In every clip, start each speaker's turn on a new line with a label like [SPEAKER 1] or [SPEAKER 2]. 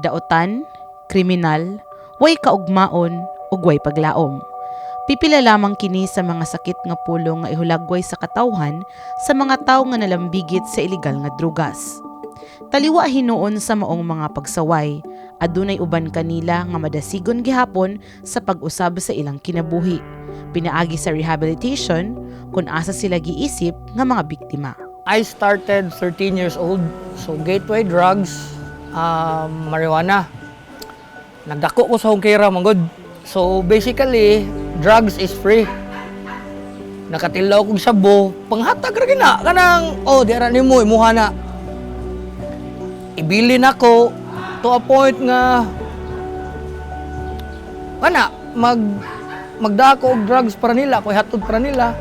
[SPEAKER 1] Daotan, kriminal, way kaugmaon ug way paglaom. Pipila lamang kini sa mga sakit nga pulong nga ihulagway sa katawhan sa mga tawo nga nalambigit sa iligal nga drugas. Taliwa hinuon sa maong mga pagsaway, adunay uban kanila nga madasigon gihapon sa pag-usab sa ilang kinabuhi. Pinaagi sa rehabilitation kung asa sila giisip nga mga biktima.
[SPEAKER 2] I started 13 years old. So gateway drugs, marijuana. Nagdako ko sa Hongkera, manggod. So basically, drugs is free. Nakatilaw kog sabo, panghatag ra gina kanang, "Oh, di ara nimo, imuha na." Ibili nako to a point nga kana magdako og drugs para nila, ko hatod para nila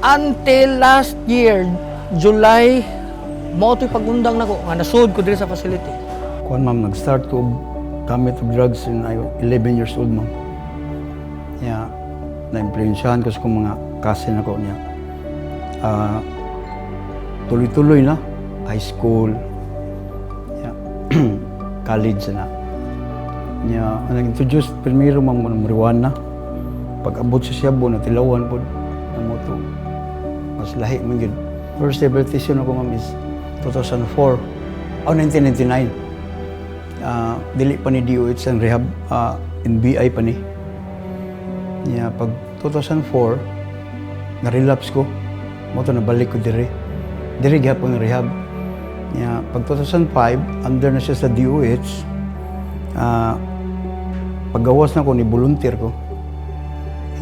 [SPEAKER 2] until last year July mao to'y pag-undang nako nga nasud ko diri sa facility.
[SPEAKER 3] Kuan, ma'am, nag-start ko og gamit og drugs when I was 11 years old, ma'am. Ya, na-influensyahan ko sa kong mga cousin ako niya. Tuloy-tuloy na, high school, ya, college na. Nya, ang nag-introduce primero, ma'am, ng marijuana. Pag abot sa shabu, natilawan pod na mao to. Mas lahi man gyud. First rehabilitation ako, ma'am, is 2004. Oh, 1999. Dili pa ni DOH ang rehab, NBI pa ni. Nya, pag 2004, na-relapse ko. Mao to nabalik ko dire. Dire gihapon ng rehab. Nya, pag 2005, under na siya sa DOH. Paggawas na ko ni volunteer ko.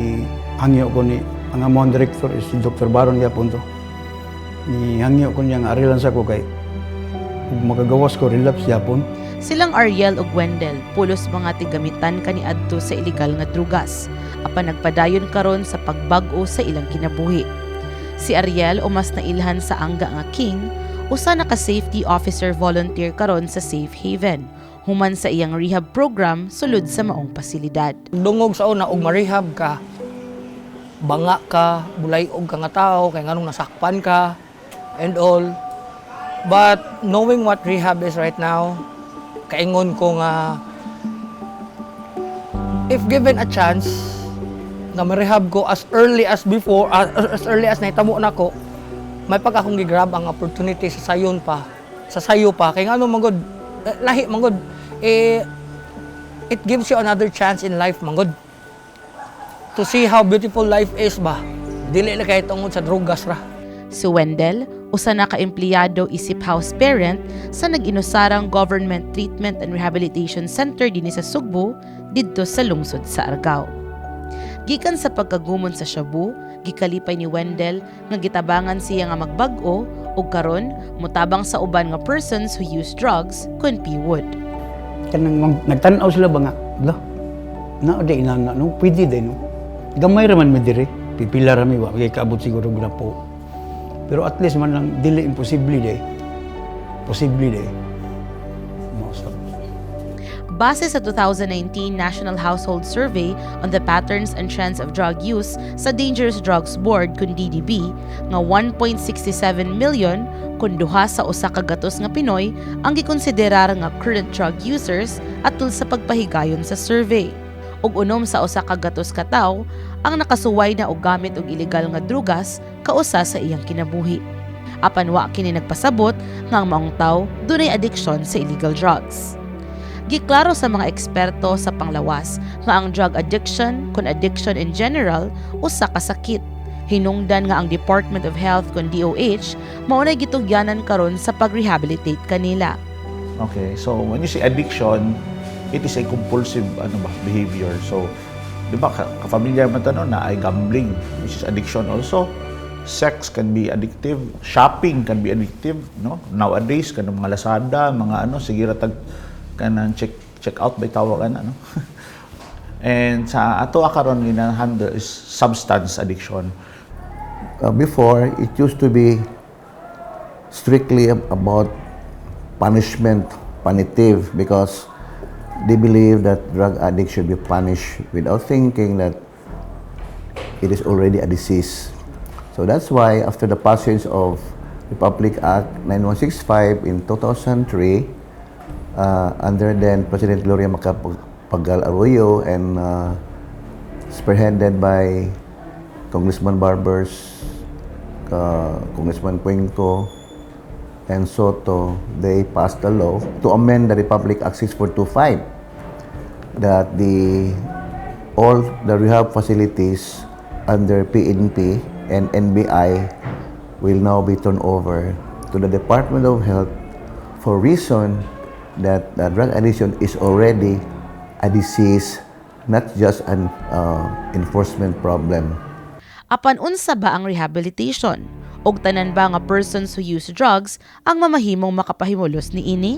[SPEAKER 3] I hangyo ko ni ang among director is si Dr. Baron gyapon to. Ni hangyo ko niya nga arilan sa ko kay ug makagawas ko, relapse gyapon.
[SPEAKER 1] Silang Ariel ug Wendell, pulos mga tigamitan kaniadto sa iligal nga drugas, apan nagpadayon karon sa pagbag-o sa ilang kinabuhi. Si Ariel, o mas nailhan sa angga nga King, usa na ka safety officer volunteer karon sa Safe Haven, human sa iyang rehab program sulod sa maong pasilidad.
[SPEAKER 2] Dungog sa una og ma-rehab ka, banga ka, bulayog ka nga tao kay nganong nasakpan ka and all. But knowing what rehab is right now, kaingon ko nga if given a chance nga ma-rehab ko as early as before, as early as nahitabo nako, may pag akong gi-grab ang opportunity sa sayon pa, sa sayo pa kay ngano man gud, lahi man gud eh, it gives you another chance in life man gud to see how beautiful life is ba, dili na kay tungod sa drugas ra.
[SPEAKER 1] Si Wendell, usa na ka empleyado isip house parent sa nag-inusarang Government Treatment and Rehabilitation Center dinhi sa Sugbo, didto sa lungsod sa Argao. Gikan sa pagkagumon sa shabu, gikalipay ni Wendell nga gitabangan siya nga magbag-o ug karon mutabang sa uban nga persons who use drugs kun PWUD.
[SPEAKER 3] Kanang nagtan-aw sila ba nga, la, na di inana no, pwede din no. Gamay ra man mi dire, pipila ra mi, wa kay kaabot siguro po. Pero at least man lang dili imposible day. Posible day. Mao sa
[SPEAKER 1] Base sa 2019 National Household Survey on the Patterns and Trends of Drug Use sa Dangerous Drugs Board kun DDB nga 1.67 million kun duha sa usa ka gatos nga Pinoy ang gikonsiderar nga current drug users atul sa pagpahigayon sa survey. Ug unom sa usa ka gatos ka tawo ang nakasuway na og gamit og ilegal nga drugas kausa sa iyang kinabuhi. Apan wa kini nagpasabot nga ang maong tawo dunay addiction sa illegal drugs. Giklaro sa mga eksperto sa panglawas nga ang drug addiction kun addiction in general usa ka sakit. Hinungdan nga ang Department of Health kun DOH mao nay gitugyanan karon sa pag-rehabilitate kanila.
[SPEAKER 4] Okay, so when you say addiction, it is a compulsive ano ba, behavior. So, di ba, ka-familiar man ta no, na ay gambling, which is addiction also. Sex can be addictive, shopping can be addictive, no? Nowadays, kanang mga Lazada, mga ano, sige ra tag kanang check out by tawag ana, no? And sa ato karon gina-handle is substance addiction.
[SPEAKER 5] Before, it used to be strictly about punishment, punitive, because they believe that drug addicts should be punished without thinking that it is already a disease. So that's why after the passage of Republic Act 9165 in 2003, Under then President Gloria Macapagal Arroyo and spearheaded by Congressman Barbers, Congressman Cuenco, and Sotto, they passed a law to amend the Republic Act 6425 that the all the rehab facilities under PNP and NBI will now be turned over to the Department of Health for reason that the drug addiction is already a disease, not just an enforcement problem.
[SPEAKER 1] Apan unsa ba ang rehabilitation? Og tanan ba nga persons who use drugs ang mamahimong makapahimulos niini?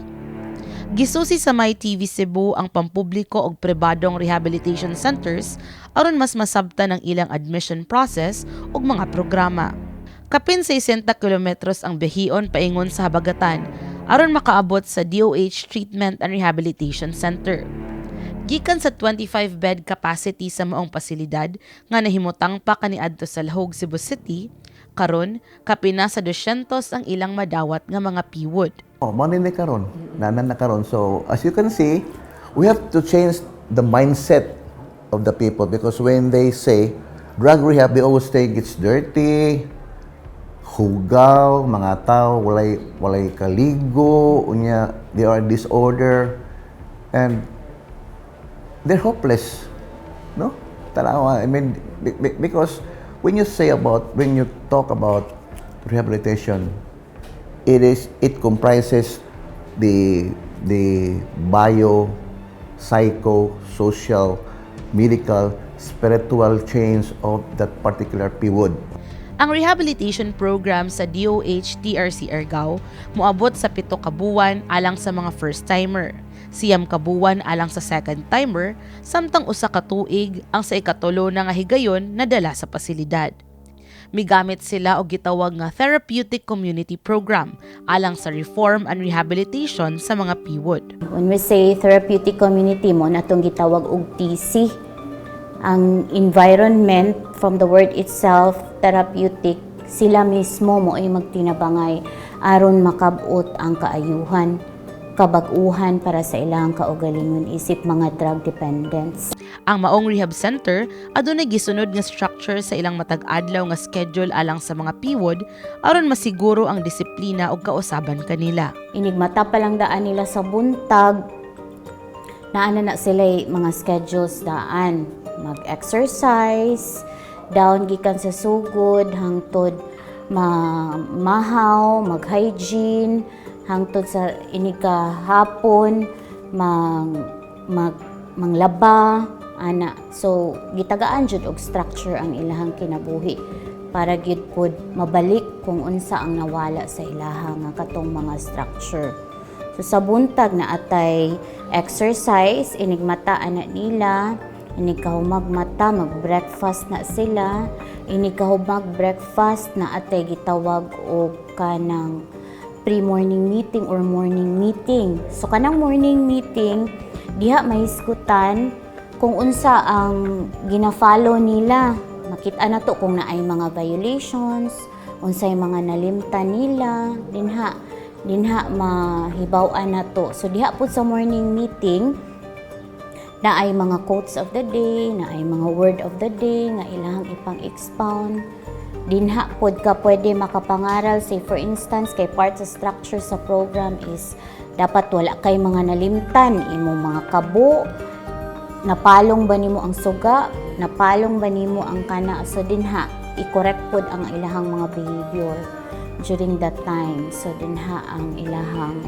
[SPEAKER 1] Gisusi sa My TV Cebu ang pampubliko og pribadong rehabilitation centers aron mas masabtan ang ilang admission process ug mga programa. Kapin 60 kilometros ang biyahion paingon sa habagatan aron makaabot sa DOH Treatment and Rehabilitation Center. Gikan sa 25-bed capacity sa maong pasilidad nga nahimutang pa kaniadto sa Lahug, Cebu City, karon kapin na sa 200 ang ilang madawat nga mga PWUD.
[SPEAKER 5] Oh, mao ni karon. Naa na karon. So, as you can see, we have to change the mindset of the people because when they say drug rehab, they always think it's dirty, hugaw, mga tao, walay kaligo, unya, they are disorder, and they're hopeless. No? Tanawa, I mean, because when you talk about rehabilitation, it comprises the bio, psycho, social, medical, spiritual change of that particular PWUD.
[SPEAKER 1] Ang rehabilitation program sa DOH TRC Argao moabot sa 7 ka buwan alang sa mga first-timer, 9 ka buwan alang sa second-timer, samtang 1 ka tuig ang sa ikatulo na nga higayon nadala sa pasilidad. Migamit sila og gitawag nga Therapeutic Community Program alang sa reform and rehabilitation sa mga PWUD.
[SPEAKER 6] When we say therapeutic community, mao na atong gitawag og TC. Ang environment, from the word itself, therapeutic, sila mismo mao'y magtinabangay aron makabot ang kaayuhan, kabag-uhan para sa ilang kaugalingon isip mga drug dependents.
[SPEAKER 1] Ang maong rehab center adunay gisunod nga structure sa ilang matag adlaw nga schedule alang sa mga PWUD aron masiguro ang disiplina ug kausaban kanila.
[SPEAKER 6] Inigmata pa lang daan nila sa buntag, naa na na sila mga schedules daan. Mag-exercise, down gikan sa sugod, hangtod ma mahaw, mag-hygiene, hangtod sa inig hapon, mag, mag manglaba, ana. So, gitagaan jud og structure ang ilahang kinabuhi para gyud pod mabalik kung unsa ang nawala sa ilaha nga katong mga structure. So sa buntag naa tay exercise, inigmata ana nila, inig kahumag mata, mag-breakfast na sila, inig kahumag breakfast naa tay gitawag og kanang pre-morning meeting or morning meeting. So kanang morning meeting, diha mahisgutan kung unsa ang gina-follow nila. Makita na to kung naay mga violations, unsay mga nalimtan nila, dinha mahibaw-an na to. So diha pud sa morning meeting, naay mga quotes of the day, naay mga word of the day nga ilahang ipang-expound. Dinha pod ka pwede makapangaral. Say for instance, kay part sa structure sa program is dapat wala kay mga nalimtan, imong mga kabo, napalong ba nimo ang suga, napalong ba nimo ang kana. So dinha i-correct pod ang ilahang mga behavior during that time. So dinha ang ilahang,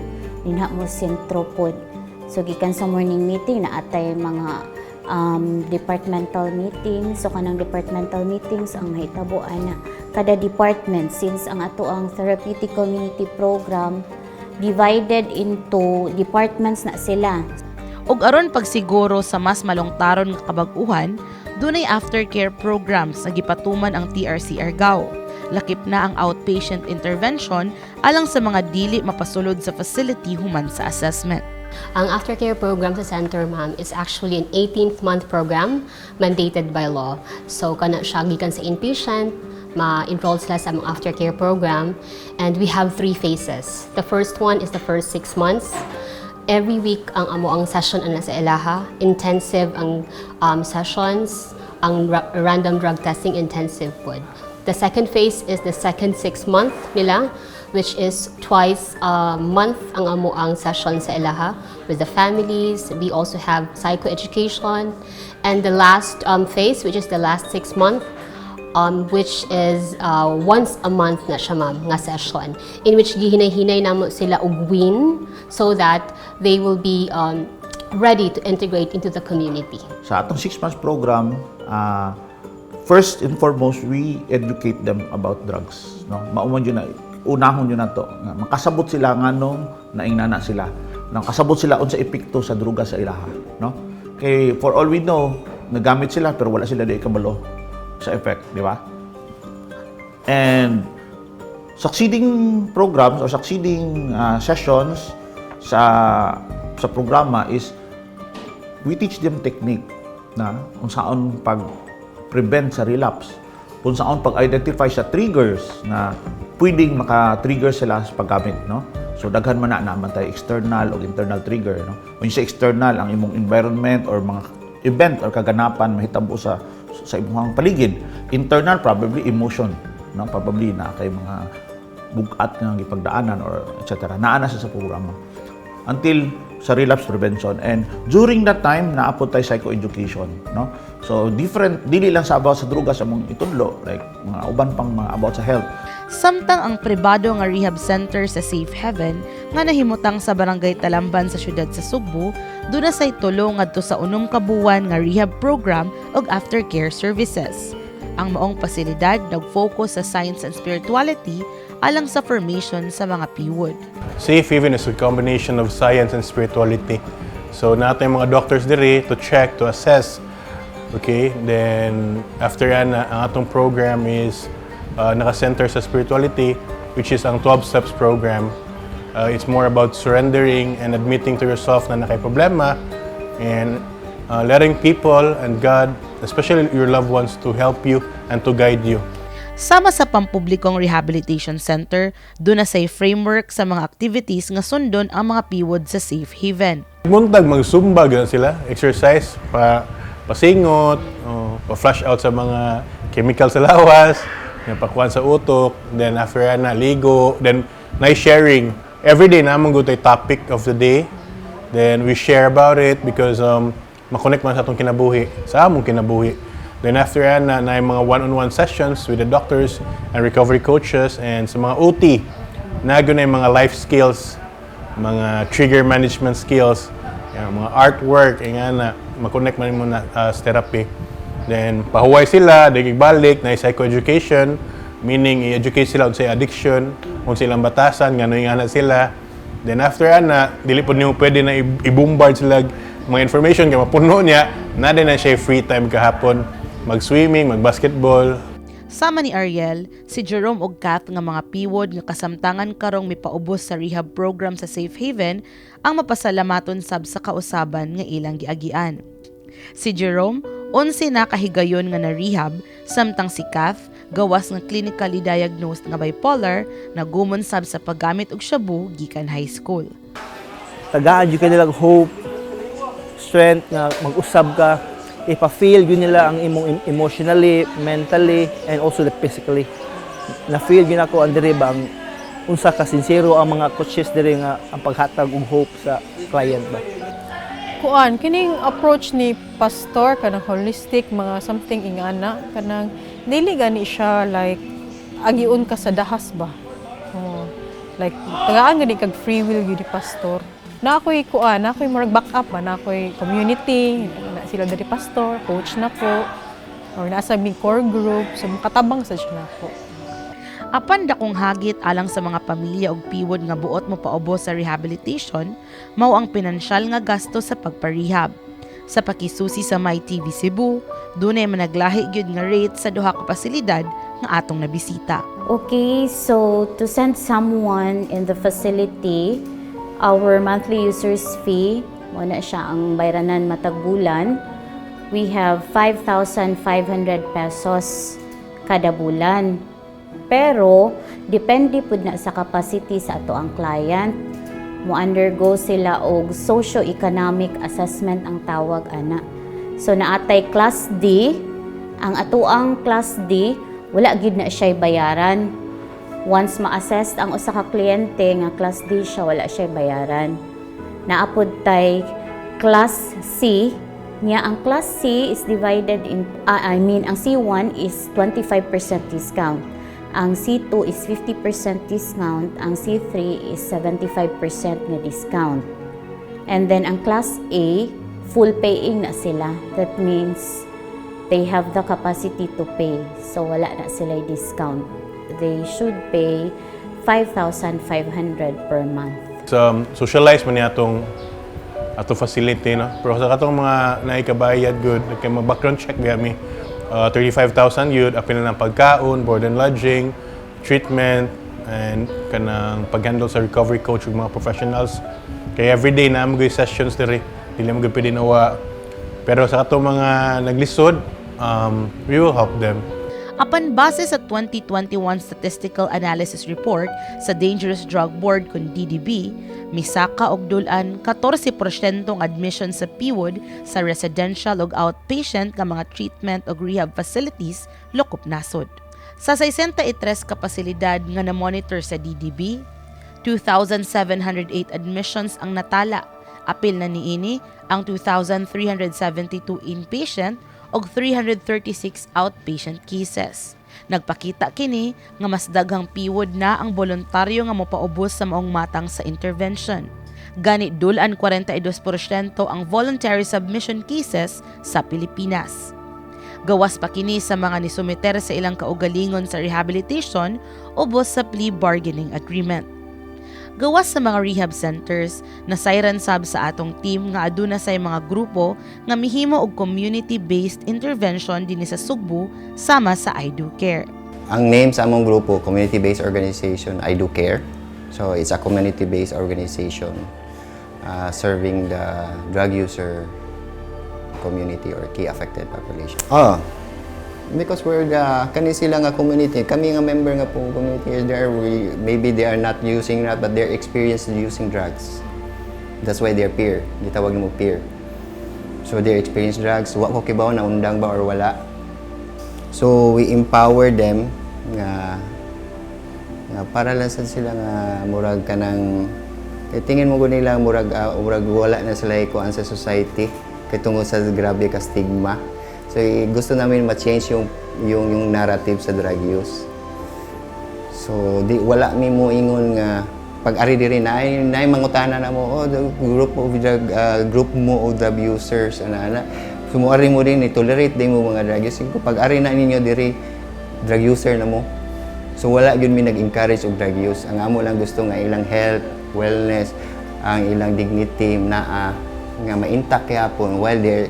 [SPEAKER 6] dinha mo sentro pod. So gikan sa morning meeting, naa tay mga departmental meeting. So kanang departmental meetings, ang mahitabo ana kada department, since ang ato ang therapeutic community program divided into departments na sila.
[SPEAKER 1] Ug aron pagsiguro sa mas malungtaron nga kabag-uhan, dunay aftercare programs nga gipatuman ang TRC Argao. Lakip na ang outpatient intervention alang sa mga dili mapasulod sa facility human sa assessment.
[SPEAKER 7] Ang aftercare program sa center, ma'am, is actually an 18th month program mandated by law. So, kana siya gikan sa inpatient, ma-enroll sila sa among aftercare program. And we have three phases. The first one is the first 6 months. Every week ang amo ang session ana sa ilaha, intensive ang sessions, ang random drug testing intensive pod. The second phase is the second 6 month nila, which is twice a month ang amo ang session sa ilaha with the families. We also have psychoeducation. And the last phase, which is the last 6 month, which is once a month na siya, ma'am, nga session, in which gihinay-hinay namo sila og wean so that they will be ready to integrate into the community.
[SPEAKER 4] Sa atong 6 months program, first and foremost, we educate them about drugs. No? Mao man jud na, unahon jud nato. Nga makasabot sila nganong naingnana sila. Nang kasabot sila unsa epekto sa druga sa ilaha. No? Kay for all we know, nagamit sila pero wala sila di kabalo sa effect, di ba? And succeeding programs or succeeding sessions sa programa is we teach them technique na kung saan pag prevent sa relapse, kung saan pag-identify sa triggers na pwedeng maka-trigger sila sa paggamit, no? So daghan man na naman tayo external o internal trigger, no? Kung sa external, ang imong environment or mga event or kaganapan mahitabo sa imong paligid. Internal, probably emotion, no? Probably na kay mga bugat nga gipagdaanan or etc. Naa na siya sa programa until sa relapse prevention, and during that time naa pod tay psychoeducation, no? So different, dili lang sa about sa druga sa among itudlo, like mga uban pang mga about sa health.
[SPEAKER 1] Samtang ang pribado nga rehab center sa Safe Haven nga nahimutang sa Barangay Talamban sa syudad sa Sugbo, duna say tulo ngadto sa 6 ka buwan nga rehab program ug aftercare services. Ang maong pasilidad nag-focus sa science and spirituality alang sa formation sa mga PWUD.
[SPEAKER 8] Safe Haven is a combination of science and spirituality. So naa tay mga doctors diri to check, to assess. Okay, then after yan, ang atong program is naka-center sa spirituality, which is ang 12 steps program. It's more about surrendering and admitting to yourself na naa kay problema and letting people and God, especially your loved ones, to help you and to guide you.
[SPEAKER 1] Sama sa pampublikong rehabilitation center, duna say framework sa mga activities nga sundon ang mga PWUD sa Safe Haven.
[SPEAKER 8] Buntag mag-zumba ganun sila, exercise pa pasingot, oh, pa flush out sa mga chemical sa lawas, nga pakuan sa utok, then after na ligo, then nice sharing. Every day naa man gud topic of the day. Then we share about it because makonect man sa atong kinabuhi, sa among kinabuhi. Then after na na mga one-on-one sessions with the doctors and recovery coaches and sa mga OT, naa na yung mga life skills, mga trigger management skills, yung mga artwork, yung nga na, makonect man mo na sa therapy. Then, pahuway sila, balik na psychoeducation, meaning i-educate sila sa addiction, kung silang batasan, ngano yung ana sila. Then after ana, dili po nimo pwede na i-bombard sila mga information kay mapuno niya, na din na siya free time kahapon, mag-swimming, mag-basketball.
[SPEAKER 1] Sama ni Ariel, si Jerome ug Kath nga mga PWUD nga kasamtangan karong mipaubos sa rehab program sa Safe Haven ang mapasalamaton sab sa kausaban nga ilang giagian. Si Jerome, 11 na kahigayon nga na-rehab, samtang si Kath, gawas nga clinically diagnosed nga bipolar, nagumon sab sa paggamit og shabu gikan high school.
[SPEAKER 9] Tagaan jud ka nila og hope, strength nga mag-usab ka, ipa-feel jud nila ang imong emotionally, mentally, and also the physically. Na-feel gyud nako ang diri ba ang unsa ka sincero ang mga coaches diri nga ang paghatag og hope sa client ba.
[SPEAKER 10] Kuan kining approach ni pastor, kanang holistic mga something ingana, kanang dili gani siya like agiun ka sa dahas ba. Oh, like tagaan gani kag free will gyud ni pastor. Na ako'y kuan, na ako'y murag back up ba, na ako'y community na sila diri, pastor, coach na ko or nasa mi core group, so makatabang sa siya nako.
[SPEAKER 1] Apan dakong hagit alang sa mga pamilya ug PWUD nga buot mo paubos sa rehabilitation, mao ang pinansyal nga gasto sa pagparehab. Sa pakisusi sa My TV Cebu, dunay managlahi gyud nga rate sa duha ka pasilidad nga atong nabisita.
[SPEAKER 6] Okay, so to send someone in the facility, our monthly users fee, mao na siya ang bayranan matag bulan. We have 5,500 pesos kada bulan. Pero, depende pud na sa capacity sa ato ang client. Mo undergo sila og socio-economic assessment ang tawag ana. So naatay class D, ang atuang class D wala gyud na siya bayaran. Once ma-assess ang usa ka kliyente nga class D siya, wala siya bayaran. Naapod tay class C niya. Ang class C is divided in I mean, ang C1 is 25% discount. Ang C2 is 50% discount, ang C3 is 75% nga discount. And then ang class A, full paying na sila. That means they have the capacity to pay. So wala na sila discount. They should pay 5,500 per month.
[SPEAKER 8] So, socialize man niya atong ato facility, no? Pero sa katong mga naikabayad good, kay mga background check biya mi, 35,000 yun, apil na ng pagkaon, board and lodging, treatment, and kanang pag-handle sa recovery coach ug mga professionals. Kaya everyday na mo sessions diri, dili mo gyud pwede nawa. Pero sa katong mga naglisod, we will help them.
[SPEAKER 1] Apan base sa 2021 Statistical Analysis Report sa Dangerous Drug Board kun DDB, misaka og dul-an 14% ang admission sa PWUD sa residential ug outpatient nga mga treatment ug rehab facilities lokop nasod. Sa 63 ka pasilidad nga na-monitor sa DDB, 2,708 admissions ang natala. Apil na niini ang 2,372 inpatient ug 336 outpatient cases. Nagpakita kini nga mas daghang PWUD na ang voluntaryo nga mopaubos sa maong matang sa intervention. Gani dul-an 42% ang voluntary submission cases sa Pilipinas. Gawas pa kini sa mga nisumiter sa ilang kaugalingon sa rehabilitation ubos sa plea bargaining agreement. Gawas sa mga rehab centers, nasayran sab sa atong team nga aduna say mga grupo nga mihimo og community-based intervention dinhi sa Sugbo sama sa I Do Care.
[SPEAKER 11] Ang name sa among grupo, community-based organization, I Do Care. So it's a community-based organization serving the drug user community or key affected population. Oh, because we're the kani sila nga community, kami nga member nga po community there, we maybe they are not using that, but they're experienced using drugs. That's why they're peer. Gitawag mo peer. So they experience drugs. Wa ko kibaw na undang ba or wala. So we empower them nga para lang sad sila nga murag kanang kay tingin mo gud nila murag wala na sila ikuan sa society kay tungod sa grabe ka stigma. So gusto namin ma-change yung narrative sa drug use. So di wala mi mo ingon nga pag ari diri na ay naay mangutana na mo, "Oh, the group of drug group mo of drug users," ana ana. So mo ari mo din tolerate din mo mga drug use. Pag ari na ninyo diri, drug user na mo. So wala gyud mi nag-encourage og drug use. Ang amo lang gusto nga ilang health, wellness, ang ilang dignity naa nga ma-intact gyapon while they're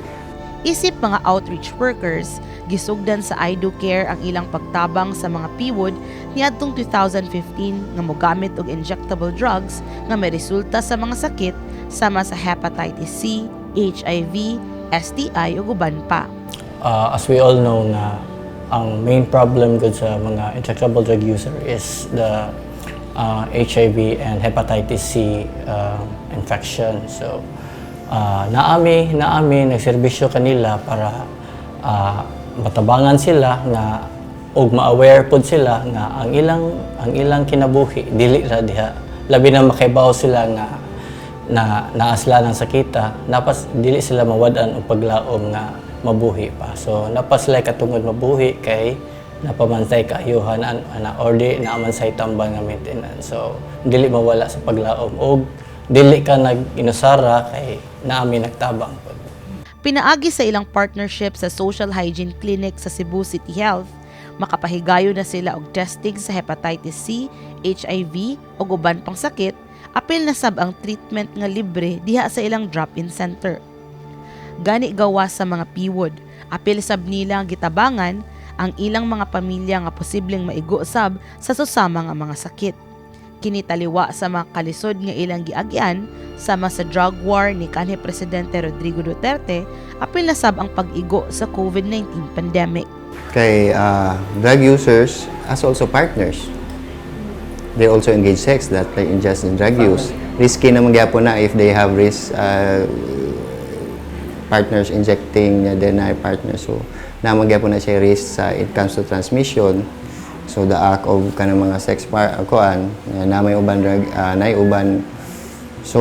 [SPEAKER 1] Isip mga outreach workers, gisugdan sa I Do Care ang ilang pagtabang sa mga PWUD niadtong 2015 nga mogamit og injectable drugs nga may resulta sa mga sakit sama sa hepatitis C, HIV, STI ug uban pa.
[SPEAKER 2] As we all know nga ang main problem gud sa mga injectable drug user is the HIV and hepatitis C infection. So naami nagserbisyo kanila para matabangan sila nga og ma-aware pod sila nga ang ilang kinabuhi dili ra diha, labi na makaibaw sila nga na naa sila ng sakita, napas dili sila mawad-an og paglaom nga mabuhi pa. So napa sila katungod mabuhi kay napamantay kaayuhan an ana or di naaman say tambal nga maintenance. So dili mawala sa paglaom og dili ka nag inusara kay naami nagtabang pod.
[SPEAKER 1] Pinaagi sa ilang partnership sa Social Hygiene Clinic sa Cebu City Health, makapahigayo na sila og testing sa hepatitis C, HIV ug uban pang sakit, apil na sab ang treatment nga libre diha sa ilang drop-in center. Gani gawas sa mga PWUD, apil sab nila ang gitabangan ang ilang mga pamilya nga posibleng maigo sab sa susama nga mga sakit. Kini taliwa sa mga kalisod nga ilang giagyan sama sa drug war ni kanhi Presidente Rodrigo Duterte, apil na sab ang pag-igo sa COVID-19 pandemic.
[SPEAKER 11] Kay drug users as also partners. They also engage sex that like in just in drug use. Risky naman gyapon na if they have risk partners injecting then na partner. So naman gyapon na siya risk sa it comes to transmission. So the act of kanang mga sex par kuan na may uban drug nay uban. So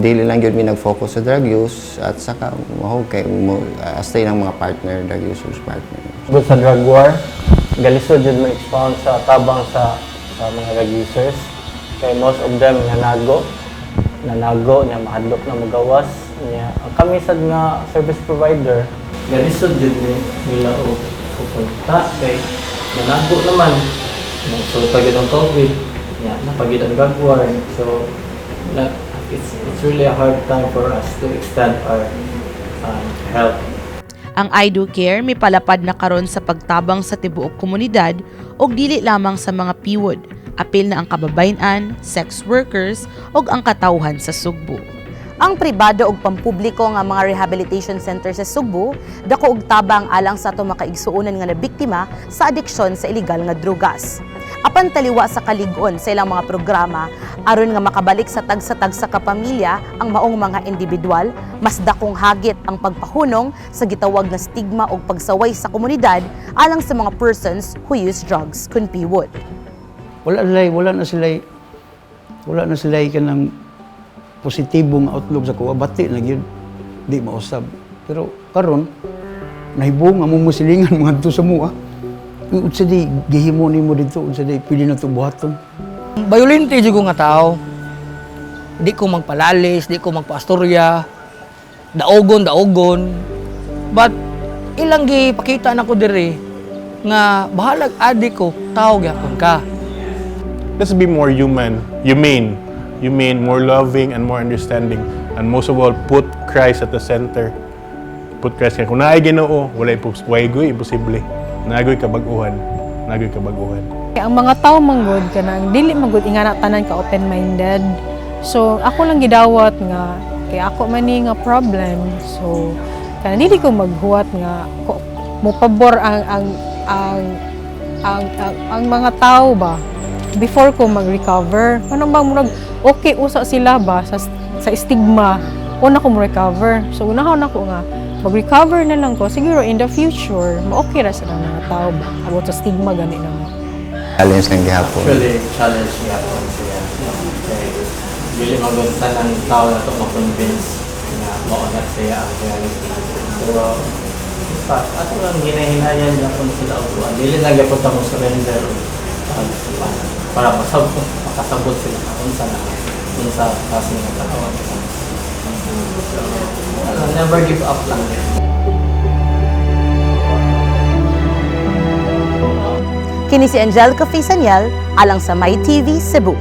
[SPEAKER 11] dili lang gyud mi nag-focus sa drug use at saka mo kay mo stay ng mga partner, drug users partner.
[SPEAKER 2] Tungkol sa drug war, galisod jud mo expound sa tabang sa mga drug users. Kay most of them nanago, nanago niya, mahadlok na mogawas niya. Ang kami sad nga service provider, galisod jud ni nila og pupunta kay nanago naman. So pagid ang COVID, niya napagid ang drug war. So na, it's really a hard time for us to extend our help.
[SPEAKER 1] Ang I Do Care may palapad na karon sa pagtabang sa tibuok komunidad ug dili lamang sa mga PWUD. Apil na ang kababayen-an, sex workers ug ang katawhan sa Sugbo. Ang pribado ug pampubliko nga mga rehabilitation center sa Sugbo dako og tabang alang sa ato makaigsuonan nga nabiktima sa adiksyon sa illegal nga drugas. Apan taliwa sa kalig-on sa ilang mga programa aron nga makabalik sa tagsa-tagsa ka pamilya ang maong mga individual, mas dakong hagit ang pagpahunong sa gitawag nga stigma ug pagsaway sa komunidad alang sa mga persons who use drugs kun PWUD.
[SPEAKER 3] Wala na sila kanang positibong outlook sa kuha, bati na gyud, di mausab. Pero karon nahibong among masilingan mga sa mua. Unsa di gihimo nimo didto? Unsa di pwede na to buhaton?
[SPEAKER 2] Violente jud ko nga tao. Di ko magpalalis, di ko magpaastorya. Daogon, daogon. But ilang gipakita nako diri nga bahalag adik ko, tao gyapon ka.
[SPEAKER 8] Let's be more human, humane, humane, more loving and more understanding. And most of all, put Christ at the center. Put Christ kay kung naay Ginoo, wala walay goy imposible. Nagoy kabag-uhan. Nagoy kabag-uhan.
[SPEAKER 10] Ang mga tao manggod kanang dili manggod ingana tanan ka open-minded. So ako lang gidawat nga kay ako man ni nga problem. So kanang dili ko maghuwat nga ko, mopabor ang mga tao ba before ko mag-recover. Ano bang murag okay usa sila ba sa stigma una ko mo-recover. So unahon ako nga mag-recover na lang ko, siguro in the future ma-okay ra sa mga tao ba about sa stigma gani na mo.
[SPEAKER 11] Challenge lang gihapon.
[SPEAKER 2] Actually, challenge gihapon siya. No? Kay dili magod tanan tao na to ma-convince nga mao na siya ang reality. Pero in fact, ato lang ginahinayan gyapon sila og kuan. Dili na gyapon ta mo surrender og para masabot, makasabot sila na unsa na unsa klase nga tao. So, ano, never give up lang.
[SPEAKER 1] Kini si Angelica Faisaniel alang sa My TV Cebu.